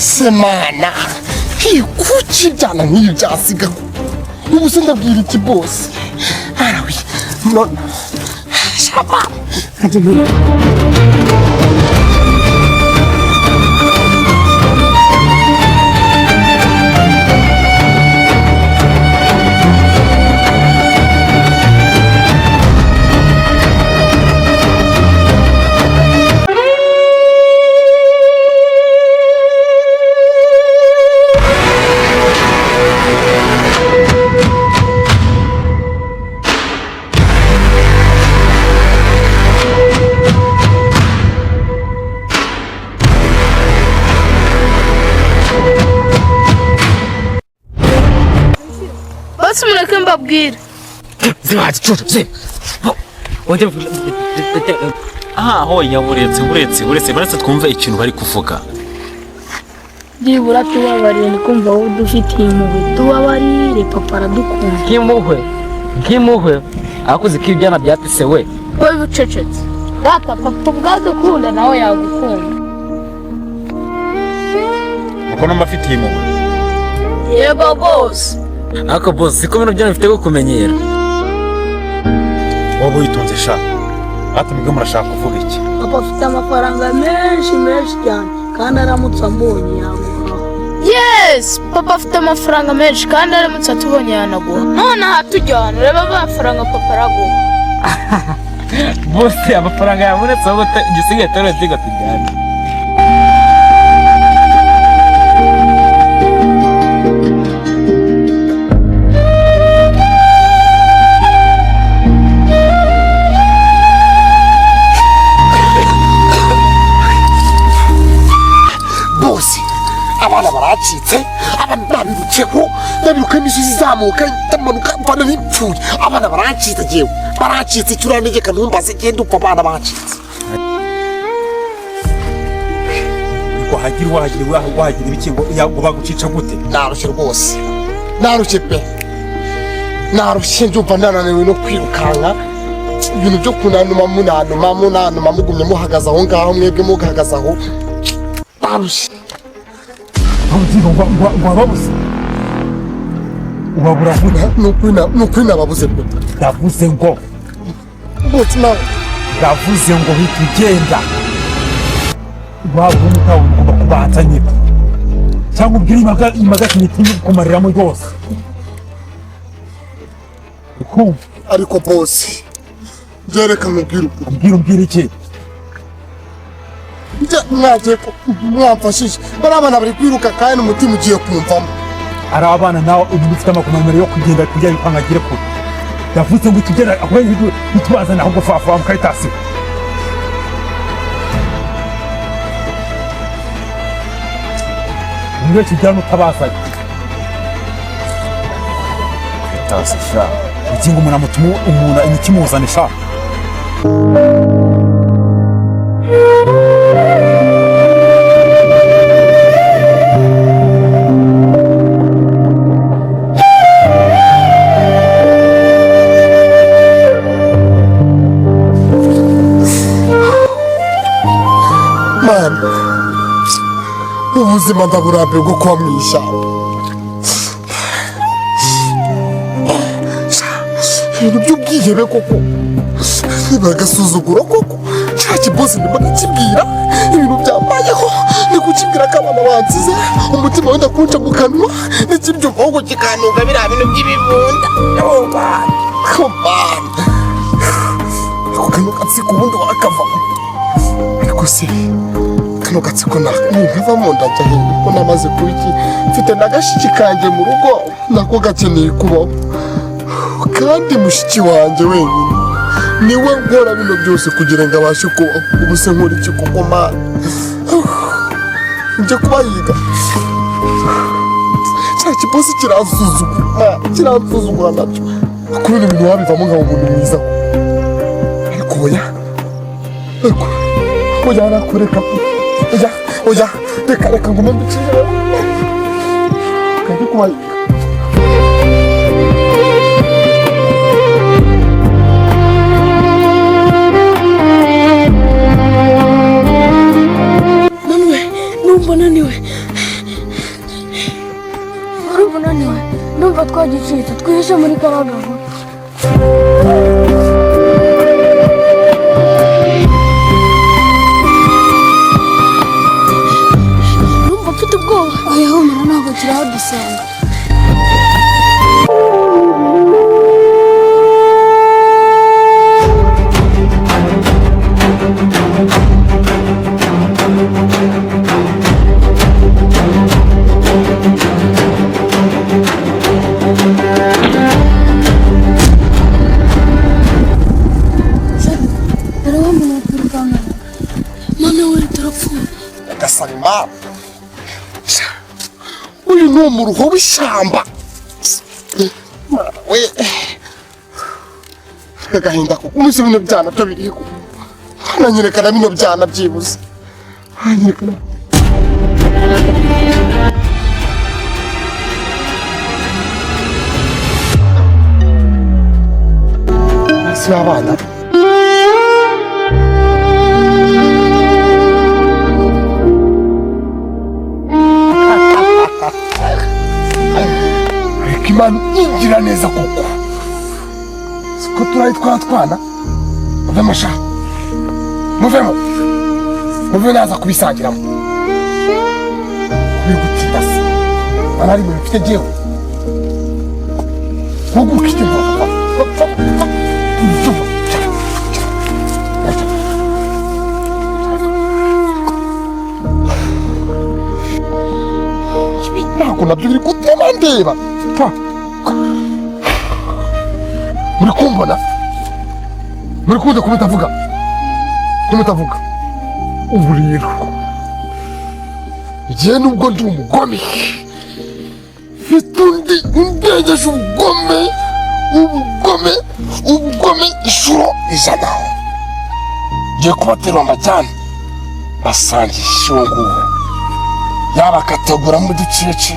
Ese mana, kuki ibyana nk'ibi byasiga? Ubu se ndabwira iki boss? Arawi none shaba. Bose mureke mbabwire. Ziba gicucu ziba. Aha hoya, uretse uretse uretse uretse twumve ikintu bari kuvuga. Byibura tubabarire, ni kumva wowe udufitiye impuhwe. Tubabarire, papa aradukunda. Nk'impuhwe, nk'impuhwe, abakozi k'ibyana byatise we. Wowe ucecetse data, papa ubwadukunda nawe yagukunda. Uko numva afitiye impuhwe. Yego rwose. Ariko boss, siko bino byana bifite kumenyera. Wowe witonze sha, ati mwebwe murashaka kuvuga iki? Papa afite amafaranga menshi menshi cyane, kandi aramutse ambonye yaguha. Yes, papa afite amafaranga menshi, kandi aramutse atubonye yanaguha. None aha tujyana, urebe amafaranga papa araguha. Boss, amafaranga yabonetse, ahubwo igisigaye torero tujyane. Bose abana baracitse, abana babirutseho, ndabiruka imisozi izamuka ndamanuka mbana n'ipfuye. Abana baracitse, jewe baracitse, icyo urantegeka ntumbaze, genda upfa, abana bacitse. Wahagira wahagira wahagira ibiki ngo bagucica gute? Narushye rwose, narushye pe, narushye, ndumva nananiwe no kwirukanka. Ibintu byo kunanuma munanuma munanuma, mugumye muhagaze aho ngaho, mwebwe muhagaze aho, narushye. Ngo ngo wababuze, ubabura gute? Ni ukuri nababuze pe. Ndavuze ngo Bose nawe. Ndavuze ngo hita ugenda, waba uri utawe ugomba kubanza nyine, cyangwa ubwire imaga itinye kumariramo rwose, ukumva? Ariko bose byereka mubwire ukuri. Ubwira, umbwira iki? Mwagiye mwamfashije, bariya abana bari kwiruka kandi umutima ugiye kumvamo. Ari abana nawe ubu ufite amaguru maremare yo kugenda kugira ngo agere kure. Ndavuze ngo tugenda aho ntitubazane, ahubwo fafa mukaritasi. Niwe tujyana utabazanye karitasi sha, ugingo umuntu amutuma umuntu imikimuzane sha. Mana, ubuzima ndaburambiwe bwo kuba mu ishyamba. Ibintu by'ubwihebe koko, niba agasuzuguro koko, cya kibosi ndimo ndakibwira ibintu byambayeho, ni kukibwira ko abana bansize, umutima wenda kunca mu kanwa, n'ikibyumva ahubwo kikanunga biriya bintu by'ibibunda. Oh man, oh man, ako kano gatsiko ubundi wakavamo. Ariko se kano gatsiko nkavamo ndajya hehe ko namaze kuba iki? Mfite na gashiki kanjye mu rugo, nako gakeneye kubaho, kandi mushiki wanjye wenyine niwe nkora bino byose kugira ngo abashe kubaho. Ubu se nkora iki koko mana? Njye kubahiga, cya kibosi kiransuzugura mana, kiransuzugura nacyo. Kubera ibintu wabivamo nkaba umuntu mwiza, ariko oya, ariko oya, nakureka, oya oya, reka reka ngume mbicire kandi kubahiga. Naniwe, numva naniwe. gicitse twihishe muri kariya gahuru. Numva mfite ubwoba. Oya humura, ntabwo kirahadusanga. Dore wa muntu twirukankana. Mana we, turapfuye! Nyagasani Mana, uyu ni umuruho w'ishyamba. Mana we, agahinda kuko umunsi bino byana byo biriho hananyerekana bino byana byibuze hanyerekana. Si abana. Ariko Imana igira neza koko, siko turayi twana muvemo sha, muvemo, muve, naza kubisangiramo kubigutinda se mana ari mfite jyewe huguka icyo mvuga. Ibi ntabwo nabyo biri gutema ndeba. Pa. Muri kumbona, muri kumva kumutavuga, kumutavuga. Ubu rero njye nubwo ndi umugome, mfite undi undengeje ubugome, ubugome, ubugome inshuro 100. Ngiye kubaterura cyane basangisha uwo nguwo, yaba akateguramo uducece,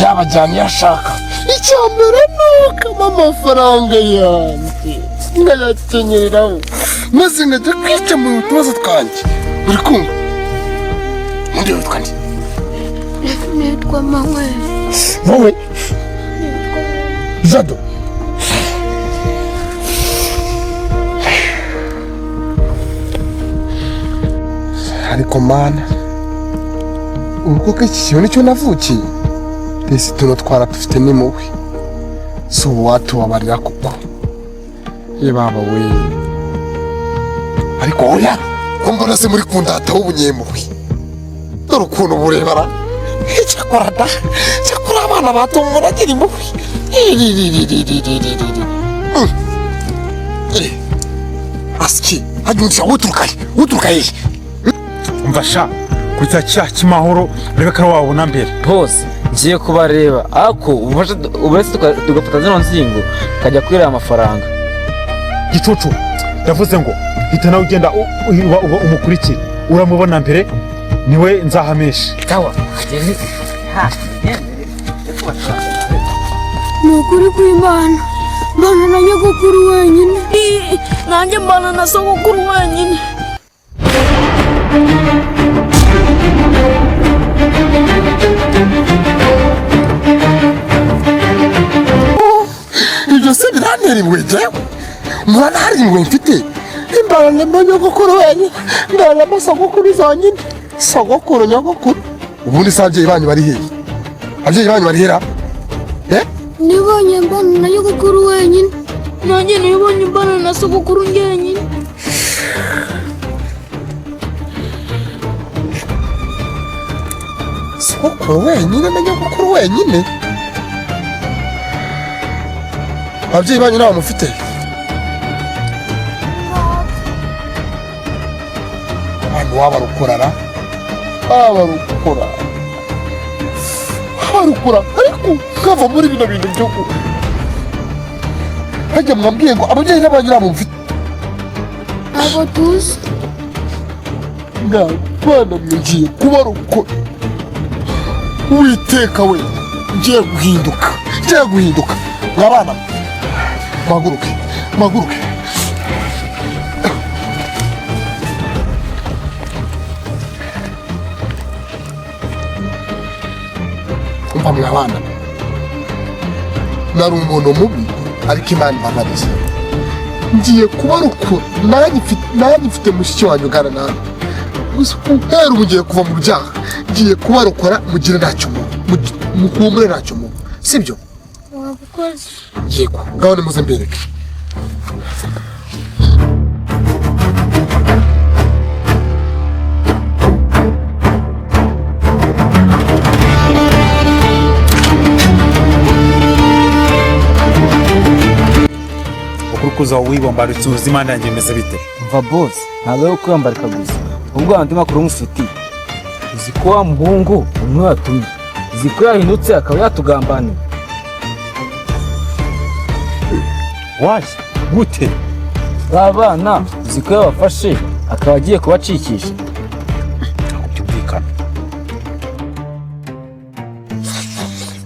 yabajyana iyo ashaka. Icya mbere ni uko amafaranga yanjye nkayakenyereraho, maze nkajya kwikemura utubazo twanjye. Uri kumva? Undi witwa nde? Nitwa Manweri. Wowe Jado? Ariko Mana, ubu koko iki kintu nicyo navukiye? Ese tuno twara dufite n'impuhwe, si ubu watubabarira koko? Ye baba we, ariko oya, ko mbona se muri kundataho ubunyempuhwe? Dore ukuntu burebara. Cyakora da, cyakora abana bato muragira impuhwe. Asiki hajya uturuka he? Uturuka hehe? Umva sha, kuri cya kimahoro urebe ko ari wabona mbere. Bose ngiye kubareba, ariko ubufasha uretse tugafata zino nzingo tukajya kwirira amafaranga. Gicucu, ndavuze ngo hita nawe ugenda umukurikire, uramubona mbere, niwe nzahamisha. Kawa. Ni ukuri kw'Imana, mbana na nyogokuru wenyine. Nanjye mbana na sogokuru wenyine. Ibyo se birantera impuhwe? Jyewe murana hari impuhwe mfite? Imbana na nyogokuru wenyine, mbana na sogokuru zonyine, sogokuru, nyogokuru. Ubundi se ababyeyi banyu bari hehe? Ababyeyi banyu bari hera eh? Nibonye mbana na nyogokuru wenyine. Nanjye nibonye mbana na sogokuru njyenyine. Sogokuru wenyine na nyogokuru wenyine? Ababyeyi banyu ntawe mufite? Abantu wabarukorara, wabarukora, wabarukora, ariko nkava muri bino bintu byo ku hajya mwambwiye ngo ababyeyi n'abanyu ntabwo mufite? Ntabwo tuzi. Mwana mwe, ngiye kubarokora. Uwiteka we, ngiye guhinduka, ngiye guhinduka. Mwabana mwe, muhaguruke, muhaguruke. Umva mwabana mwe. Nari umuntu mubi, ariko Imana imbabariye. Ngiye kubarokora, nanjye mfite mushiki wanjye ungana nawe. Gusa guhera ubu ngiye kuva mu byaha, ngiye kubarokora mugire ntacyo muhumure, ntacyo muba, sibyo? Wabukoze. Yego, ngaho nimuze mbereke. Ukuri kuza wibombaritse ubuzima ndanjye bimeze bite? Mva boss, ntabwo ari ukwiyambarika gusa, ubwo andi makuru mufitiye. Uzi ko wa muhungu umwe watumye, uzi ko yahindutse akaba yatugambaniye? Waje gute? Ba bana uzi ko yabafashe akaba agiye kubacikisha? Ntabwo byumvikana.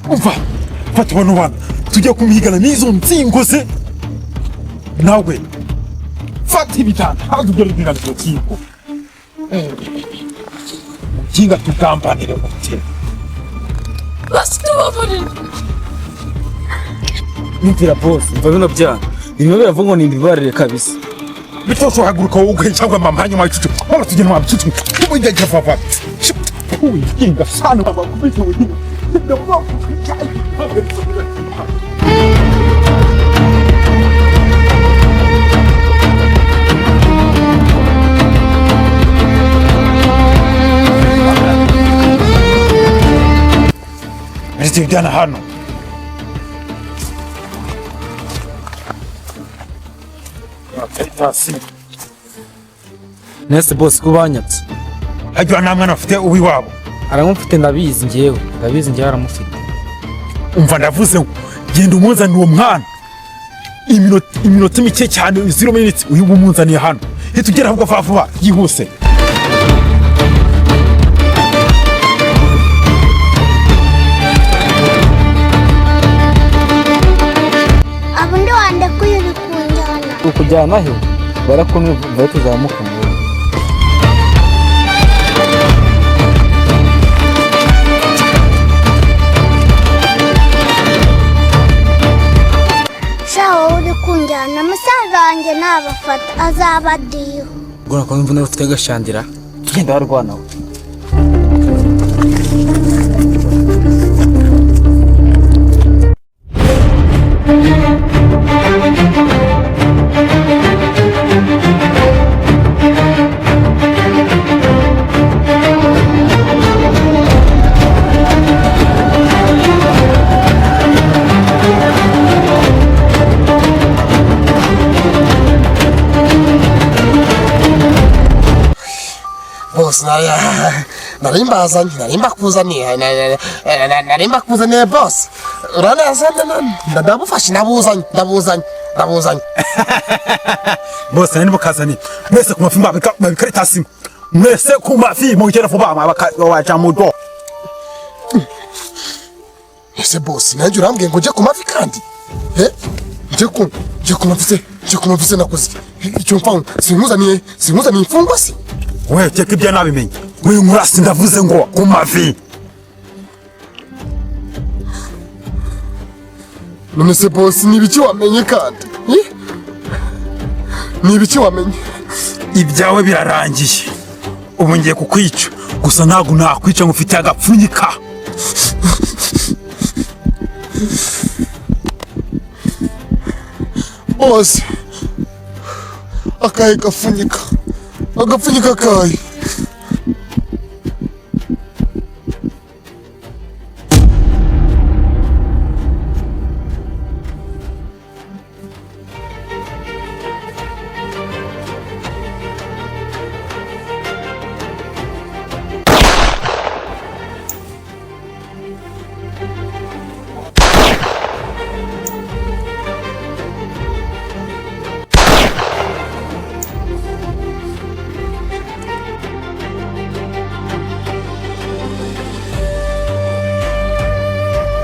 Umva, fata bano bana tujya kumwigana n'izo nzingo ze. Nawe fata ibitanda haza ugere kwigana izo nzingo mukinga, tugambanire gute? Basi tubabarire. Nyumvira boss, mva bino byana birimo biravuga ngo ni imbibarire kabisa. Bitosho, haguruka wowe cyangwa mama, hanyuma icucu wala tugenda mwa bicucu ubujya papa uyiginga sana bakubita uyiginga. Ndetse bijyana hano. Karitasi. Nese boss, ko banyatse? Hajya nta mwana bafite uw'iwabo? Aramufite, ndabizi njyewe, ndabizi njyewe, aramufite. Umva, ndavuze ngo genda umuzanire uwo mwana, iminota mike cyane, 0 minutes, uyu umunzaniye hano. Hita ugera ahubwo vuba vuba, yihuse. Abo ndi wandekuye, uri kunjyana. Ukujyana he? Barakumwe, vayo tuzamuka mu rugo. Sha, wowe uri kunjyana, musaza wanjye nabafata azaba adiho. Ubwo nako imvune ufite agashandira tugenda warwana we. Bose nari mbazanye, nari mbakuzaniye, nari mbakuzaniye bose. Urabona, ndabufashe, ndabuzanye, ndabuzanye, ndabuzanye. Bose nari mukazaniye mwese ku mafi babikaritasi, mwese ku mafi mugera vuba waja mudo. Ese boss, nanjye urambwiye ngo njye ku mavi kandi? Njye ku mavi se? Njye ku mavi se nakoze icyo mfa? Sinkuzaniye imfungwa se? We keka ibyo nabimenye, we nkurasi, ndavuze ngo ku mavi. None se boss, ni ibiki wamenye kandi? Eh? Ni ibiki wamenye? Ibyawe birarangiye, ubu ngiye kukwica. Gusa ntabwo nakwica ngo ufite agapfunyika. Bose, akahe gapfunyika? Agapfunyika kahe?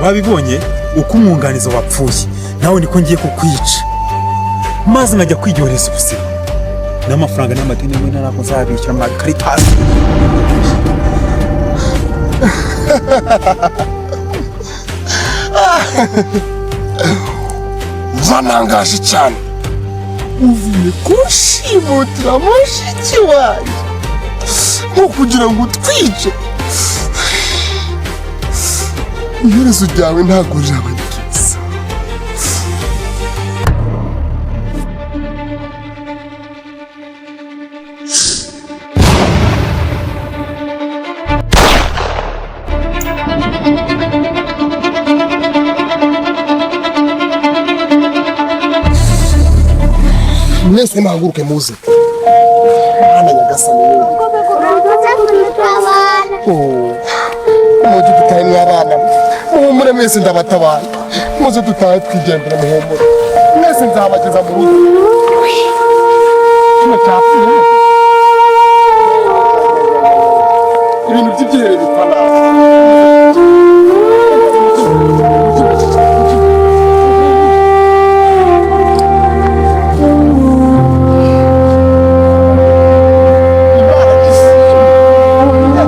Wabibonye uko umwunganizi wapfuye, nawe niko ngiye kukwica, maze nkajya kwiryohereza ubuzima n'amafaranga n'amadeni hamwe ntabwo nzabishyura mwabikaritasi. Uranangaje cyane, uvuye kushimutira mushiki wanjye nko kugira ngo utwice. Iherezo ryawe ntabwo riraba ryiza. Mwese muhaguruke muze. Mwana nyagasani wowe. Oh, muze dutahe mwabana, muhumure mwese ndabatabara. Muze dutahe twigendera, muhumure mwese nzabageza mu rugo. Kino cyapfuye, ibintu by'ibyihebe bipfa nabi.